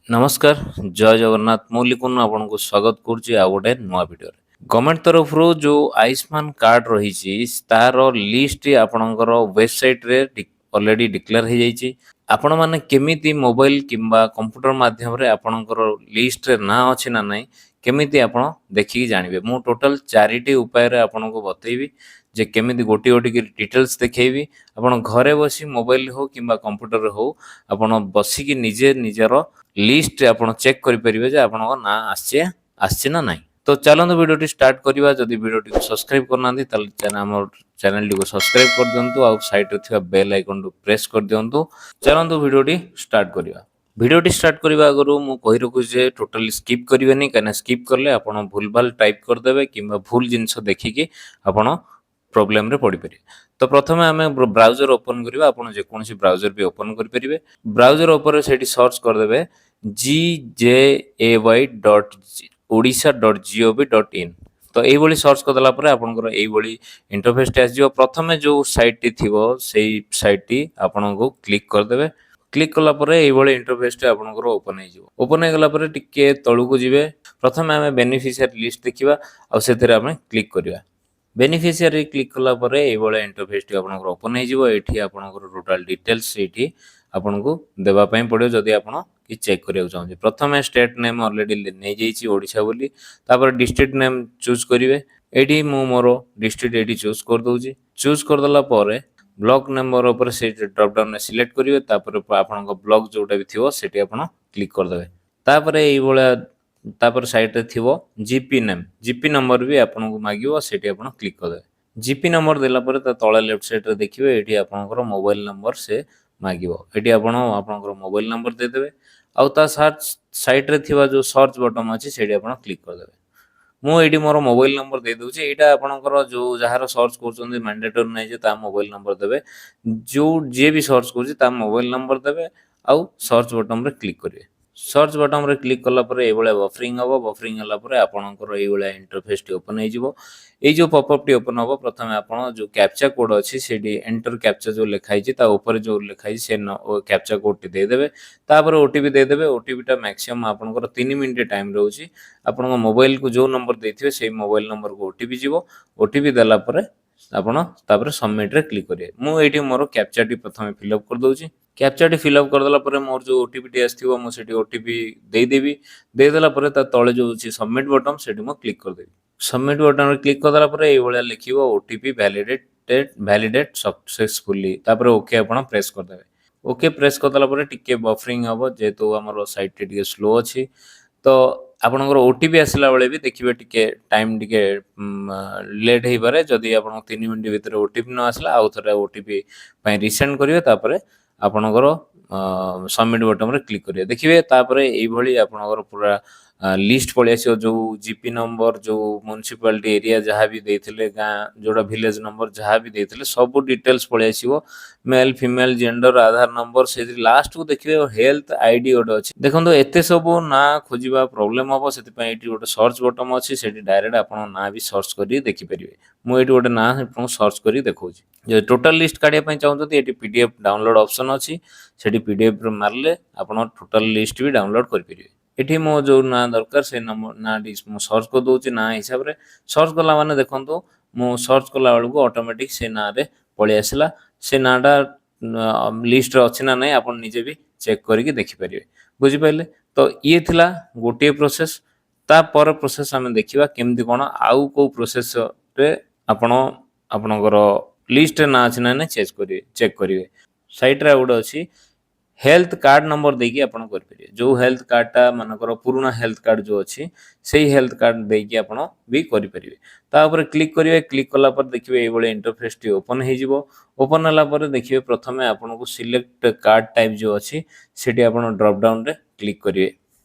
ନମସ୍କାର, ଜୟ ଜଗନ୍ନାଥ। ମୁଁ ଲିକୁନ ଆପଣଙ୍କୁ ସ୍ୱାଗତ କରୁଛି ଆଉ ଗୋଟେ ନୂଆ ଭିଡ଼ିଓରେ। ଗଭର୍ଣ୍ଣମେଣ୍ଟ ତରଫରୁ ଯେଉଁ ଆୟୁଷ୍ମାନ କାର୍ଡ଼ ରହିଛି, ତାର ଲିଷ୍ଟ ଆପଣଙ୍କର ୱେବସାଇଟ୍ରେ ଅଲରେଡ଼ି ଡିକ୍ଲେୟାର ହେଇଯାଇଛି। ଆପଣମାନେ କେମିତି ମୋବାଇଲ କିମ୍ବା କମ୍ପ୍ୟୁଟର ମାଧ୍ୟମରେ ଆପଣଙ୍କର ଲିଷ୍ଟରେ ନାଁ ଅଛି ନା ନାହିଁ, କେମିତି ଆପଣ ଦେଖିକି ଜାଣିବେ? ମୁଁ ଟୋଟାଲ ଚାରିଟି ଉପାୟରେ ଆପଣଙ୍କୁ ବତେଇବି ଯେ କେମିତି ଗୋଟି ଗୋଟି କରି ଡିଟେଲ୍ସ ଦେଖେଇବି। ଆପଣ ଘରେ ବସି ମୋବାଇଲ ହଉ କିମ୍ବା କମ୍ପ୍ୟୁଟରରେ ହଉ, ଆପଣ ବସିକି ନିଜେ ନିଜର ଲିଷ୍ଟ ଆପଣ ଚେକ୍ କରିପାରିବେ ଯେ ଆପଣଙ୍କ ନାଁ ଆସିଛି ନା ନାହିଁ। ତ ଚାଲନ୍ତୁ, ଭିଡ଼ିଓଟି ଷ୍ଟାର୍ଟ କରିବା। ଯଦି ଭିଡ଼ିଓଟିକୁ ସବସ୍କ୍ରାଇବ୍ କରିନାହାନ୍ତି, ତାହେଲେ ଆମ ଚ୍ୟାନେଲଟିକୁ ସବସ୍କ୍ରାଇବ୍ କରିଦିଅନ୍ତୁ ଆଉ ସାଇଡ଼୍ରେ ଥିବା ବେଲ୍ ଆଇକନ୍କୁ ପ୍ରେସ୍ କରିଦିଅନ୍ତୁ। ଚାଲନ୍ତୁ, ଭିଡ଼ିଓଟି ଷ୍ଟାର୍ଟ କରିବା। ଭିଡ଼ିଓଟି ଷ୍ଟାର୍ଟ କରିବା ଆଗରୁ ମୁଁ କହି ରଖୁଛି ଯେ ଟୋଟାଲି ସ୍କିପ୍ କରିବେନି, କାହିଁକିନା ସ୍କିପ୍ କଲେ ଆପଣ ଭୁଲ ଭାଲ ଟାଇପ୍ କରିଦେବେ କିମ୍ବା ଭୁଲ ଜିନିଷ ଦେଖିକି ଆପଣ ପ୍ରୋବ୍ଲେମରେ ପଡ଼ିପାରିବେ। ତ ପ୍ରଥମେ ଆମେ ବ୍ରାଉଜର ଓପନ୍ କରିବା। ଆପଣ ଯେକୌଣସି ବ୍ରାଉଜର ବି ଓପନ୍ କରିପାରିବେ। ବ୍ରାଉଜର ଉପରେ ସେଇଠି ସର୍ଚ୍ଚ କରିଦେବେ gjay.odisha.gov.in। ତ ଏଇଭଳି ସର୍ଚ୍ଚ କରିଦେଲା ପରେ ଆପଣଙ୍କର ଏଇଭଳି ଇଣ୍ଟରଫେସଟି ଆସିଯିବ। ପ୍ରଥମେ ଯେଉଁ ସାଇଟ୍ଟି ଥିବ, ସେଇ ସାଇଟ୍ଟି ଆପଣଙ୍କୁ କ୍ଲିକ୍ କରିଦେବେ। କ୍ଲିକ୍ କଲା ପରେ ଏଇଭଳି ଇଣ୍ଟରଫେସଟି ଆପଣଙ୍କର ଓପନ୍ ହେଇଯିବ। ଓପନ୍ ହେଇଗଲା ପରେ ଟିକେ ତଳକୁ ଯିବେ। ପ୍ରଥମେ ଆମେ ବେନିଫିସିଆରୀ ଲିଷ୍ଟ ଦେଖିବା ଆଉ ସେଥିରେ ଆମେ କ୍ଲିକ୍ କରିବା। ବେନିଫିସିଆରୀ କ୍ଲିକ୍ କଲା ପରେ ଏଇଭଳିଆ ଇଣ୍ଟରଫେସଟି ଆପଣଙ୍କର ଓପନ୍ ହେଇଯିବ। ଏଇଠି ଆପଣଙ୍କର ଟୋଟାଲ ଡିଟେଲ୍ସ ଏଇଠି ଆପଣଙ୍କୁ ଦେବା ପାଇଁ ପଡ଼ିବ, ଯଦି ଆପଣ କି ଚେକ୍ କରିବାକୁ ଚାହୁଁଛନ୍ତି। ପ୍ରଥମେ ଷ୍ଟେଟ୍ ନେମ୍ ଅଲରେଡ଼ି ନେଇଯାଇଛି ଓଡ଼ିଶା ବୋଲି। ତାପରେ ଡିଷ୍ଟ୍ରିକ୍ଟ ନେମ୍ ଚୁଜ୍ କରିବେ। ଏଇଠି ମୁଁ ମୋର ଡିଷ୍ଟ୍ରିକ୍ଟ ଏଇଠି ଚୁଜ୍ କରିଦେଉଛି। ଚୁଜ୍ କରିଦେଲା ପରେ ବ୍ଲକ୍ ନମ୍ବର ଉପରେ ସେଇଠି ଡ୍ରପ୍ ଡାଉନରେ ସିଲେକ୍ଟ କରିବେ। ତାପରେ ଆପଣଙ୍କ ବ୍ଲକ୍ ଯେଉଁଟା ବି ଥିବ, ସେଠି ଆପଣ କ୍ଲିକ୍ କରିଦେବେ। ତାପରେ ଏଇଭଳିଆ ତାପରେ ସାଇଡ଼୍ରେ ଥିବ ଜିପି ନେମ୍, ଜିପି ନମ୍ବର ବି ଆପଣଙ୍କୁ ମାଗିବ, ସେଠି ଆପଣ କ୍ଲିକ୍ କରିଦେବେ। ଜିପି ନମ୍ବର ଦେଲା ପରେ ତା ତଳେ ଲେଫ୍ଟ ସାଇଡ଼୍ରେ ଦେଖିବେ, ଏଇଠି ଆପଣଙ୍କର ମୋବାଇଲ ନମ୍ବର ସେ ମାଗିବ। ଏଠି ଆପଣ ଆପଣଙ୍କର ମୋବାଇଲ ନମ୍ବର ଦେଇଦେବେ ଆଉ ତା ସର୍ଚ୍ଚ ସାଇଡ଼୍ରେ ଥିବା ଯେଉଁ ସର୍ଚ୍ଚ ବଟନ୍ ଅଛି, ସେଇଠି ଆପଣ କ୍ଲିକ୍ କରିଦେବେ। ମୁଁ ଏଇଠି ମୋର ମୋବାଇଲ ନମ୍ବର ଦେଇଦେଉଛି। ଏଇଟା ଆପଣଙ୍କର ଯେଉଁ ଯାହାର ସର୍ଚ୍ଚ କରୁଛନ୍ତି, ମ୍ୟାଣ୍ଡେଟୋରୀ ନାହିଁ ଯେ ତା ମୋବାଇଲ ନମ୍ବର ଦେବେ। ଯେଉଁ ଯିଏ ବି ସର୍ଚ୍ଚ କରୁଛି, ତା ମୋବାଇଲ ନମ୍ବର ଦେବେ ଆଉ ସର୍ଚ୍ଚ ବଟନ୍ରେ କ୍ଲିକ୍ କରିବେ। ସର୍ଚ୍ଚ ବଟନ୍ରେ କ୍ଲିକ୍ କଲା ପରେ ଏଇଭଳିଆ ବଫରିଂ ହେବ। ବଫରିଂ ହେଲା ପରେ ଆପଣଙ୍କର ଏଇଭଳିଆ ଇଣ୍ଟରଫେସଟି ଓପନ୍ ହେଇଯିବ। ଏଇ ଯେଉଁ ପପଅପ୍ଟି ଓପନ୍ ହେବ, ପ୍ରଥମେ ଆପଣ ଯେଉଁ କ୍ୟାପଚା କୋଡ୍ ଅଛି, ସେଇଠି ଏଣ୍ଟର କ୍ୟାପଚା ଯେଉଁ ଲେଖା ହେଇଛି, ତା ଉପରେ ଯେଉଁ ଲେଖା ହେଇଛି, ସେ କ୍ୟାପଚା କୋଡ୍ଟି ଦେଇଦେବେ। ତାପରେ ଓଟିପି ଦେଇଦେବେ। ଓଟିପିଟା ମ୍ୟାକ୍ସିମମ୍ ଆପଣଙ୍କର 3 ମିନିଟ୍ ଟାଇମ୍ ରହୁଛି। ଆପଣଙ୍କ ମୋବାଇଲକୁ ଯେଉଁ ନମ୍ବର ଦେଇଥିବେ, ସେଇ ମୋବାଇଲ ନମ୍ବରକୁ ଓଟିପି ଯିବ। ଓଟିପି ଦେଲା ପରେ ଆପଣ ତାପରେ ସବମିଟ୍ରେ କ୍ଲିକ୍ କରିବେ। ମୁଁ ଏଇଠି ମୋର କ୍ୟାପଚାଟି ପ୍ରଥମେ ଫିଲ୍ଅପ୍ କରିଦେଉଛି। କ୍ୟାପଚାଟି ଫିଲ୍ଅପ୍ କରିଦେଲା ପରେ ମୋର ଯେଉଁ ଓଟିପିଟି ଆସିଥିବ, ମୁଁ ସେଠି ଓଟିପି ଦେଇଦେବି। ଦେଇଦେଲା ପରେ ତା ତଳେ ଯେଉଁ ଅଛି ସବମିଟ୍ ବଟନ୍, ସେଠି ମୁଁ କ୍ଲିକ୍ କରିଦେବି। ସବମିଟ୍ ବଟନ୍ରେ କ୍ଲିକ୍ କରିଦେଲା ପରେ ଏଇଭଳିଆ ଲେଖିବ "ଓଟିପି ଭ୍ୟାଲିଡେଟ୍ ସକ୍ସେସଫୁଲି"। ତାପରେ ଓକେ ଆପଣ ପ୍ରେସ୍ କରିଦେବେ। ଓକେ ପ୍ରେସ୍ କରିଦେଲା ପରେ ଟିକେ ବଫରିଂ ହେବ, ଯେହେତୁ ଆମର ସାଇଟ୍ଟି ଟିକେ ସ୍ଲୋ ଅଛି। ତ ଆପଣଙ୍କର ଓଟିପି ଆସିଲା ବେଳେ ବି ଦେଖିବେ, ଟିକେ ଟାଇମ୍ ଟିକେ ଲେଟ୍ ହେଇପାରେ। ଯଦି ଆପଣଙ୍କ 3 ମିନିଟ୍ ଭିତରେ ଓଟିପି ନ ଆସିଲା, ଆଉ ଥରେ ଓଟିପି ପାଇଁ ରିସେଣ୍ଡ କରିବେ। ତାପରେ ଆପଣଙ୍କର ସବମିଟ୍ ବଟନ୍ରେ କ୍ଲିକ୍ କରିବେ। ଦେଖିବେ, ତାପରେ ଏଇଭଳି ଆପଣଙ୍କର ପୁରା ଲିଷ୍ଟ ପଳେଇ ଆସିବ। ଯେଉଁ ଜିପି ନମ୍ବର, ଯେଉଁ ମ୍ୟୁନିସିପାଲିଟି ଏରିଆ ଯାହା ବି ଦେଇଥିଲେ, ଗାଁ ଯେଉଁଟା ଭିଲେଜ ନମ୍ବର ଯାହା ବି ଦେଇଥିଲେ, ସବୁ ଡିଟେଲ୍ସ ପଳେଇ ଆସିବ। ମେଲ୍, ଫିମେଲ୍, ଜେଣ୍ଡର, ଆଧାର ନମ୍ବର। ସେଥିରେ ଲାଷ୍ଟକୁ ଦେଖିବେ, ହେଲ୍ଥ ଆଇଡି ଗୋଟେ ଅଛି। ଦେଖନ୍ତୁ, ଏତେ ସବୁ ନାଁ ଖୋଜିବା ପ୍ରୋବ୍ଲେମ୍ ହେବ, ସେଥିପାଇଁ ଏଇଠି ଗୋଟେ ସର୍ଚ୍ଚ ବଟନ୍ ଅଛି। ସେଠି ଡାଇରେକ୍ଟ ଆପଣ ନାଁ ବି ସର୍ଚ୍ଚ କରିକି ଦେଖିପାରିବେ। ମୁଁ ଏଇଠି ଗୋଟେ ନାଁ ଆପଣଙ୍କୁ ସର୍ଚ୍ଚ କରିକି ଦେଖାଉଛି। ଯଦି ଟୋଟାଲ ଲିଷ୍ଟ କାଢ଼ିବା ପାଇଁ ଚାହୁଁଛନ୍ତି, ଏଠି ପିଡିଏଫ୍ ଡାଉନଲୋଡ୍ ଅପସନ୍ ଅଛି। ସେଠି ପିଡିଏଫ୍ ମାରିଲେ ଆପଣ ଟୋଟାଲ ଲିଷ୍ଟ ବି ଡାଉନଲୋଡ୍ କରିପାରିବେ। ଏଠି ମୋ ଯେଉଁ ନାଁ ଦରକାର, ସେ ନମ୍ବର ନାଁଟି ମୁଁ ସର୍ଚ୍ଚ କରିଦେଉଛି। ନାଁ ହିସାବରେ ସର୍ଚ୍ଚ କଲା ମାନେ ଦେଖନ୍ତୁ, ମୁଁ ସର୍ଚ୍ଚ କଲା ବେଳକୁ ଅଟୋମେଟିକ୍ ସେ ନାଁରେ ପଳେଇ ଆସିଲା। ସେ ନାଁଟା ଲିଷ୍ଟରେ ଅଛି ନା ନାହିଁ, ଆପଣ ନିଜେ ବି ଚେକ୍ କରିକି ଦେଖିପାରିବେ। ବୁଝିପାରିଲେ ତ? ଇଏ ଥିଲା ଗୋଟିଏ ପ୍ରୋସେସ୍। ତାପର ପ୍ରୋସେସ୍ ଆମେ ଦେଖିବା କେମିତି କ'ଣ, ଆଉ କେଉଁ ପ୍ରୋସେସ୍ରେ ଆପଣ ଆପଣଙ୍କର ଲିଷ୍ଟରେ ନାଁ ଅଛି ନା ନାହିଁ ଚେକ୍ କରିବେ। ସାଇଟ୍ରେ ଆଉ ଗୋଟେ ଅଛି, ହେଲ୍ଥ କାର୍ଡ଼ ନମ୍ବର ଦେଇକି ଆପଣ କରିପାରିବେ। ଯେଉଁ ହେଲ୍ଥ କାର୍ଡ଼ଟା ମାନଙ୍କର ପୁରୁଣା ହେଲ୍ଥ କାର୍ଡ଼ ଯେଉଁ ଅଛି, ସେଇ ହେଲ୍ଥ କାର୍ଡ଼ ଦେଇକି ଆପଣ ବି କରିପାରିବେ। ତା ଉପରେ କ୍ଲିକ୍ କରିବେ। କ୍ଲିକ୍ କଲା ପରେ ଦେଖିବେ, ଏଇଭଳି ଇଣ୍ଟରଫେସଟି ଓପନ୍ ହେଇଯିବ। ଓପନ୍ ହେଲା ପରେ ଦେଖିବେ, ପ୍ରଥମେ ଆପଣଙ୍କୁ ସିଲେକ୍ଟ କାର୍ଡ଼ ଟାଇପ୍ ଯେଉଁ ଅଛି, ସେଠି ଆପଣ ଡ୍ରପ୍ ଡାଉନରେ କ୍ଲିକ୍ କରିବେ।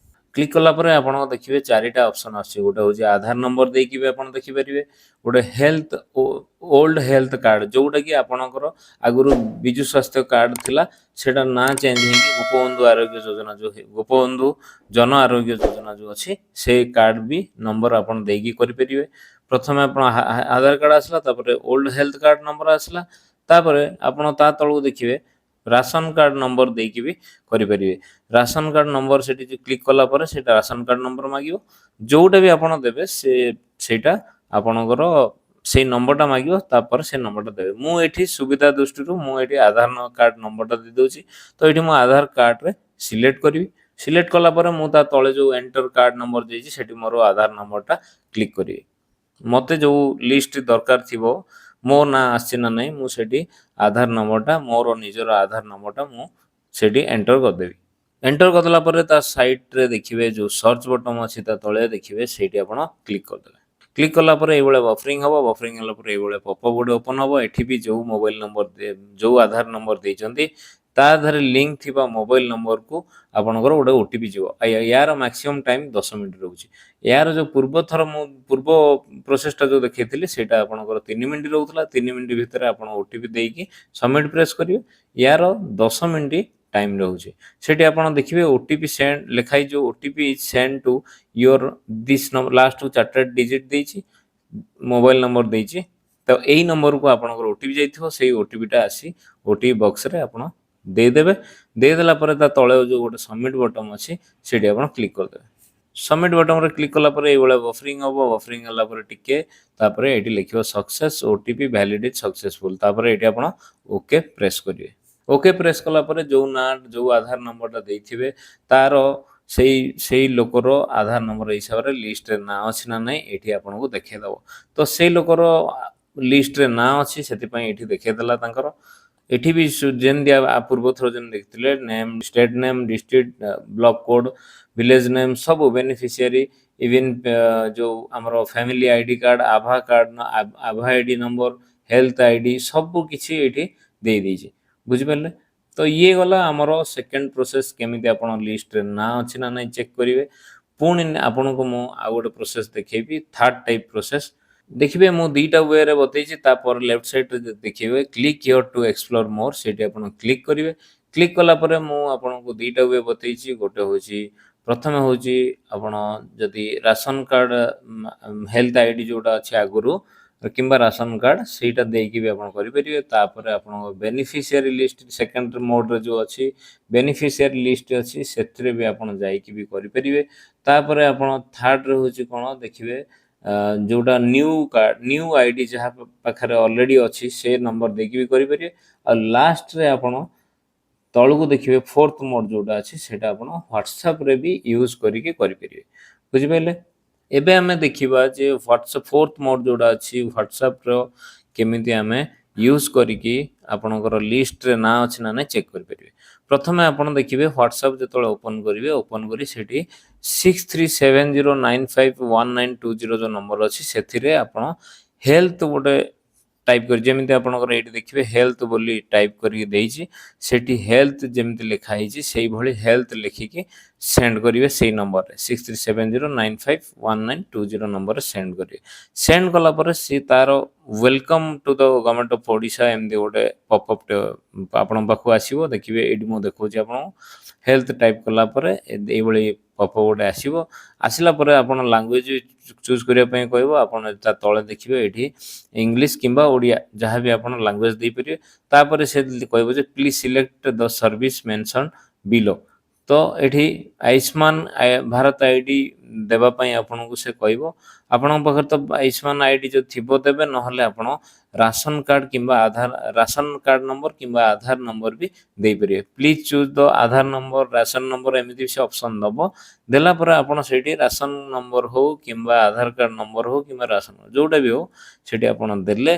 କ୍ଲିକ୍ କଲା ପରେ ଆପଣ ଦେଖିବେ, ଚାରିଟା ଅପସନ୍ ଆସୁଛି। ଗୋଟେ ହେଉଛି ଆଧାର ନମ୍ବର ଦେଇକି ବି ଆପଣ ଦେଖିପାରିବେ। ଗୋଟେ ଓଲ୍ଡ ହେଲ୍ଥ କାର୍ଡ଼, ଯେଉଁଟାକି ଆପଣଙ୍କର ଆଗରୁ ବିଜୁ ସ୍ୱାସ୍ଥ୍ୟ କାର୍ଡ଼ ଥିଲା, ସେଇଟା ନାଁ ଚେଞ୍ଜ ହେଇକି ଗୋପବନ୍ଧୁ ଆରୋଗ୍ୟ ଯୋଜନା ଯେଉଁ, ଗୋପବନ୍ଧୁ ଜନ ଆରୋଗ୍ୟ ଯୋଜନା ଯେଉଁ ଅଛି, ସେଇ କାର୍ଡ଼ ବି ନମ୍ବର ଆପଣ ଦେଇକି କରିପାରିବେ। ପ୍ରଥମେ ଆପଣ ଆଧାର କାର୍ଡ଼ ଆସିଲା, ତାପରେ ଓଲ୍ଡ ହେଲ୍ଥ କାର୍ଡ଼ ନମ୍ବର ଆସିଲା। ତାପରେ ଆପଣ ତା ତଳକୁ ଦେଖିବେ ରାସନ କାର୍ଡ଼ ନମ୍ବର ଦେଇକି ବି କରିପାରିବେ। ରାସନ କାର୍ଡ଼ ନମ୍ବର ସେଠି କ୍ଲିକ୍ କଲା ପରେ ସେଇଟା ରାସନ କାର୍ଡ଼ ନମ୍ବର ମାଗିବ। ଯୋଉଟା ବି ଆପଣ ଦେବେ, ସେ ସେଇଟା ଆପଣଙ୍କର ସେଇ ନମ୍ବରଟା ମାଗିବ। ତାପରେ ସେ ନମ୍ବରଟା ଦେବେ। ମୁଁ ଏଠି ସୁବିଧା ଦୃଷ୍ଟିରୁ ମୁଁ ଏଠି ଆଧାର କାର୍ଡ଼ ନମ୍ବରଟା ଦେଇଦେଉଛି। ତ ଏଠି ମୁଁ ଆଧାର କାର୍ଡ଼ରେ ସିଲେକ୍ଟ କରିବି। ସିଲେକ୍ଟ କଲା ପରେ ମୁଁ ତା ତଳେ ଯେଉଁ ଏଣ୍ଟର କାର୍ଡ଼ ନମ୍ବର ଦେଇଛି, ସେଠି ମୋର ଆଧାର ନମ୍ବରଟା କ୍ଲିକ୍ କରିବି। ମୋତେ ଯେଉଁ ଲିଷ୍ଟ ଦରକାର ଥିବ, ମୋ ନାଁ ଆସିଛି ନା ନାହିଁ, ମୁଁ ସେଠି ଆଧାର ନମ୍ବରଟା, ମୋର ନିଜର ଆଧାର ନମ୍ବରଟା ମୁଁ ସେଠି ଏଣ୍ଟର କରିଦେବି। ଏଣ୍ଟର କରିଦେଲା ପରେ ତା ସାଇଡ଼ରେ ଦେଖିବେ ଯେଉଁ ସର୍ଚ୍ଚ ବଟନ୍ ଅଛି, ତା ତଳେ ଦେଖିବେ, ସେଇଠି ଆପଣ କ୍ଲିକ୍ କରିଦେବେ। କ୍ଲିକ୍ କଲା ପରେ ଏଇଭଳିଆ ବଫରିଂ ହେବ। ବଫରିଂ ହେଲା ପରେ ଏଇଭଳିଆ ପପଅପ୍ ଗୋଟେ ଓପନ୍ ହେବ। ଏଠି ବି ଯେଉଁ ମୋବାଇଲ ନମ୍ବର, ଯେଉଁ ଆଧାର ନମ୍ବର ଦେଇଛନ୍ତି, ତା ଦେହରେ ଲିଙ୍କ ଥିବା ମୋବାଇଲ ନମ୍ବରକୁ ଆପଣଙ୍କର ଗୋଟେ ଓଟିପି ଯିବ। ୟାର ମ୍ୟାକ୍ସିମମ୍ ଟାଇମ୍ 10 ମିନିଟ୍ ରହୁଛି। ଏହାର ଯେଉଁ ପୂର୍ବ ଥର ମୁଁ ପୂର୍ବ ପ୍ରୋସେସଟା ଯେଉଁ ଦେଖେଇଥିଲି, ସେଇଟା ଆପଣଙ୍କର 3 ମିନିଟ୍ ରହୁଥିଲା। 3 ମିନିଟ୍ ଭିତରେ ଆପଣ ଓଟିପି ଦେଇକି ସବମିଟ୍ ପ୍ରେସ୍ କରିବେ। ୟାର 10 ମିନିଟ୍ ଟାଇମ୍ ରହୁଛି। ସେଠି ଆପଣ ଦେଖିବେ ଓଟିପି ସେଣ୍ଡ ଲେଖା ହେଇଛି। ଯେଉଁ OTP send to your this number, ଲାଷ୍ଟକୁ ଚାରିଟା ଡିଜିଟ୍ ଦେଇଛି, ମୋବାଇଲ ନମ୍ବର ଦେଇଛି। ତ ଏଇ ନମ୍ବରକୁ ଆପଣଙ୍କର ଓଟିପି ଯାଇଥିବ। ସେଇ ଓଟିପିଟା ଆସି ଓଟିପି ବକ୍ସରେ ଆପଣ ଦେଇଦେବେ। ଦେଇଦେଲା ପରେ ତା ତଳେ ଯେଉଁ ଗୋଟେ ସବମିଟ୍ ବଟନ୍ ଅଛି, ସେଠି ଆପଣ କ୍ଲିକ୍ କରିଦେବେ। ସବମିଟ୍ ବଟନ୍ରେ କ୍ଲିକ୍ କଲା ପରେ ଏଇଭଳିଆ ବଫରିଂ ହେବ। ବଫରିଂ ହେଲା ପରେ ଟିକେ ତାପରେ ଏଇଠି ଲେଖିବ "Success, OTP validate successful"। ତାପରେ ଏଇଠି ଆପଣ ଓକେ ପ୍ରେସ୍ କରିବେ। ଓକେ ପ୍ରେସ୍ କଲା ପରେ ଯେଉଁ ନାଁ, ଯେଉଁ ଆଧାର ନମ୍ବରଟା ଦେଇଥିବେ, ତାର ସେଇ ସେଇ ଲୋକର ଆଧାର ନମ୍ବର ହିସାବରେ ଲିଷ୍ଟରେ ନାଁ ଅଛି ନା ନାହିଁ, ଏଇଠି ଆପଣଙ୍କୁ ଦେଖେଇଦେବ। ତ ସେଇ ଲୋକର ଲିଷ୍ଟରେ ନାଁ ଅଛି, ସେଥିପାଇଁ ଏଇଠି ଦେଖେଇଦେଲା ତାଙ୍କର। ଏଠି ବି ଯେମିତି ପୂର୍ବ ଥର ଯେମିତି ଦେଖିଥିଲେ, name, state name, district, block code, village name, ସବୁ ବେନିଫିସିଆରୀ, ଇଭିନ୍ ଯେଉଁ ଆମର ଫ୍ୟାମିଲି ଆଇଡି କାର୍ଡ଼, ଆଭା କାର୍ଡ଼, ଆଭା ଆଇଡି ନମ୍ବର, ହେଲ୍ଥ ଆଇଡି, ସବୁ କିଛି ଏଇଠି ଦେଇଦେଇଛି। ବୁଝିପାରିଲେ? ତ ଇଏ ଗଲା ଆମର ସେକେଣ୍ଡ ପ୍ରୋସେସ୍, କେମିତି ଆପଣ ଲିଷ୍ଟରେ ନାଁ ଅଛି ନା ନାହିଁ ଚେକ୍ କରିବେ। ପୁଣି ଆପଣଙ୍କୁ ମୁଁ ଆଉ ଗୋଟେ ପ୍ରୋସେସ୍ ଦେଖେଇବି, ଥାର୍ଡ ଟାଇପ୍ ପ୍ରୋସେସ୍। ଦେଖିବେ, ମୁଁ ଦୁଇଟା ୱେରେ ବତେଇଛି। ତାପରେ ଲେଫ୍ଟ ସାଇଡ଼୍ରେ ଦେଖିବେ "Click here to explore more", ସେଇଠି ଆପଣ କ୍ଲିକ୍ କରିବେ। କ୍ଲିକ୍ କଲା ପରେ ମୁଁ ଆପଣଙ୍କୁ ଦୁଇଟା we ବତେଇଛି। ଗୋଟେ ହେଉଛି, ପ୍ରଥମେ ହେଉଛି ଆପଣ ଯଦି ରାସନ କାର୍ଡ଼, ହେଲ୍ଥ ଆଇଡି ଯେଉଁଟା ଅଛି ଆଗରୁ କିମ୍ବା ରାସନ କାର୍ଡ଼, ସେଇଟା ଦେଇକି ବି ଆପଣ କରିପାରିବେ। ତାପରେ ଆପଣଙ୍କ ବେନିଫିସିଆରୀ ଲିଷ୍ଟ, ସେକେଣ୍ଡ ମୋଡ଼ରେ ଯେଉଁ ଅଛି, ବେନିଫିସିଆରୀ ଲିଷ୍ଟ ଅଛି, ସେଥିରେ ବି ଆପଣ ଯାଇକି ବି କରିପାରିବେ। ତାପରେ ଆପଣ ଥାର୍ଡ଼ରେ ହେଉଛି କ'ଣ ଦେଖିବେ, ଯେଉଁଟା ନ୍ୟୁ କାର୍ଡ଼, ନ୍ୟୁ ଆଇଡି ଯାହା ପାଖରେ ଅଲରେଡ଼ି ଅଛି, ସେ ନମ୍ବର ଦେଇକି ବି କରିପାରିବେ। ଆଉ ଲାଷ୍ଟରେ ଆପଣ ତଳକୁ ଦେଖିବେ, ଫୋର୍ଥ ମୋଡ଼ ଯେଉଁଟା ଅଛି, ସେଇଟା ଆପଣ ହ୍ୱାଟ୍ସଆପ୍ରେ ବି ୟୁଜ୍ କରିକି କରିପାରିବେ। ବୁଝିପାରିଲେ? ଏବେ ଆମେ ଦେଖିବା ଯେ ହ୍ୱାଟ୍ସଆପ୍ ଫୋର୍ଥ ମୋଡ଼ ଯେଉଁଟା ଅଛି, ହ୍ୱାଟ୍ସଆପ୍ର କେମିତି ଆମେ ୟୁଜ୍ କରିକି ଆପଣଙ୍କର ଲିଷ୍ଟରେ ନାଁ ଅଛି ନା ନାହିଁ ଚେକ୍ କରିପାରିବେ। ପ୍ରଥମେ ଆପଣ ଦେଖିବେ, ହ୍ୱାଟ୍ସଆପ୍ ଯେତେବେଳେ ଓପନ୍ କରିବେ, ଓପନ୍ କରି ସେଠି 6370951920 ଯେଉଁ ନମ୍ବର ଅଛି, ସେଥିରେ ଆପଣ ହେଲ୍ଥ ଗୋଟେ ଟାଇପ୍ କରି, ଯେମିତି ଆପଣଙ୍କର ଏଇଠି ଦେଖିବେ ହେଲ୍ଥ ବୋଲି ଟାଇପ୍ କରିକି ଦେଇଛି, ସେଠି ହେଲ୍ଥ ଯେମିତି ଲେଖା ହେଇଛି, ସେଇଭଳି ହେଲ୍ଥ ଲେଖିକି ସେଣ୍ଡ କରିବେ ସେଇ ନମ୍ବରରେ। 6370951920 ନମ୍ବରରେ ସେଣ୍ଡ କରିବେ। ସେଣ୍ଡ କଲା ପରେ ସିଏ ତାର "Welcome to the Government of Odisha" ଏମିତି ଗୋଟେ ପପଅପ୍ଟେ ଆପଣଙ୍କ ପାଖକୁ ଆସିବ। ଦେଖିବେ, ଏଇଠି ମୁଁ ଦେଖାଉଛି ଆପଣଙ୍କୁ। ହେଲ୍ଥ ଟାଇପ୍ କଲା ପରେ ଏଇଭଳି ପପଅପ୍ ଗୋଟେ ଆସିବ। ଆସିଲା ପରେ ଆପଣ ଲାଙ୍ଗୁଏଜ ଚୁଜ୍ କରିବା ପାଇଁ କହିବ। ଆପଣ ତା ତଳେ ଦେଖିବେ, ଏଇଠି ଇଂଲିଶ କିମ୍ବା ଓଡ଼ିଆ, ଯାହା ବି ଆପଣ ଲାଙ୍ଗୁଏଜ ଦେଇପାରିବେ। ତାପରେ ସେ କହିବ ଯେ "Please select the service mention below"। ତ ଏଠି ଆୟୁଷ୍ମାନ ଭାରତ I D ଦେବା ପାଇଁ ଆପଣଙ୍କୁ ସେ କହିବ। ଆପଣଙ୍କ ପାଖରେ ତ ଆୟୁଷ୍ମାନ I D ଯଦି ଥିବ ଦେବେ, ନହେଲେ ଆପଣ ରାସନ କାର୍ଡ଼ କିମ୍ବା ଆଧାର, ରାସନ କାର୍ଡ଼ ନମ୍ବର କିମ୍ବା ଆଧାର ନମ୍ବର ବି ଦେଇପାରିବେ। "Please choose the Aadhaar number, ration number" ଏମିତି ସେ ଅପସନ୍ ଦେବ। ଦେଲା ପରେ ଆପଣ ସେଇଠି ରାସନ ନମ୍ବର ହଉ କିମ୍ବା ଆଧାର କାର୍ଡ଼ ନମ୍ବର ହଉ କିମ୍ବା ରାସନ, ଯେଉଁଟା ବି ହଉ, ସେଠି ଆପଣ ଦେଲେ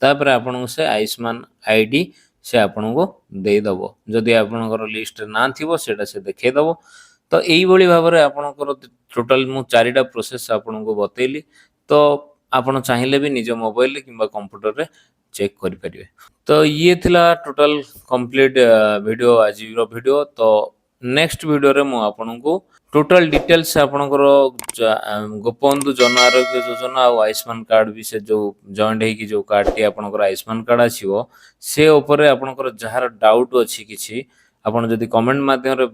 ତାପରେ ଆପଣଙ୍କୁ ସେ ଆୟୁଷ୍ମାନ I D ସେ ଆପଣଙ୍କୁ ଦେଇଦେବ। ଯଦି ଆପଣଙ୍କର ଲିଷ୍ଟରେ ନାଁ ଥିବ, ସେଇଟା ସେ ଦେଖେଇଦେବ। ତ ଏଇଭଳି ଭାବରେ ଆପଣଙ୍କର ଟୋଟାଲ ମୁଁ ଚାରିଟା ପ୍ରୋସେସ୍ ଆପଣଙ୍କୁ ବତେଇଲି। ତ ଆପଣ ଚାହିଁଲେ ବି ନିଜ ମୋବାଇଲରେ କିମ୍ବା କମ୍ପ୍ୟୁଟରରେ ଚେକ୍ କରିପାରିବେ। ତ ଇଏ ଥିଲା ଟୋଟାଲ କମ୍ପ୍ଲିଟ୍ ଭିଡ଼ିଓ, ଆଜିର ଭିଡ଼ିଓ। ତ ନେକ୍ସଟ ଭିଡ଼ିଓରେ ମୁଁ ଆପଣଙ୍କୁ ଟୋଟାଲ ଡିଟେଲ୍ସ, ଆପଣଙ୍କର ଗୋପବନ୍ଧୁ ଜନ ଆରୋଗ୍ୟ ଯୋଜନା ଆଉ ଆୟୁଷ୍ମାନ କାର୍ଡ଼ ବି ସେ ଯେଉଁ ଜଏଣ୍ଟ ହେଇକି ଯେଉଁ କାର୍ଡ଼ଟି ଆପଣଙ୍କର ଆୟୁଷ୍ମାନ କାର୍ଡ଼ ଆସିବ, ସେ ଉପରେ ଆପଣଙ୍କର ଯାହାର ଡାଉଟ୍ ଅଛି କିଛି, ଆପଣ ଯଦି କମେଣ୍ଟ ମାଧ୍ୟମରେ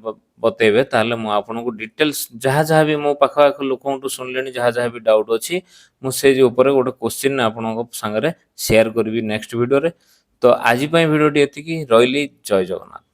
ବତେଇବେ, ତାହେଲେ ମୁଁ ଆପଣଙ୍କୁ ଡିଟେଲ୍ସ, ଯାହା ଯାହା ବି ମୋ ପାଖ ଆଖ ଲୋକଙ୍କଠୁ ଶୁଣିଲେଣି, ଯାହା ଯାହା ବି ଡାଉଟ୍ ଅଛି, ମୁଁ ସେ ଉପରେ ଗୋଟେ କୋଶ୍ଚିନ୍ ଆପଣଙ୍କ ସାଙ୍ଗରେ ସେୟାର କରିବି ନେକ୍ସଟ ଭିଡ଼ିଓରେ। ତ ଆଜି ପାଇଁ ଭିଡ଼ିଓଟି ଏତିକି ରହିଲି। ଜୟ ଜଗନ୍ନାଥ।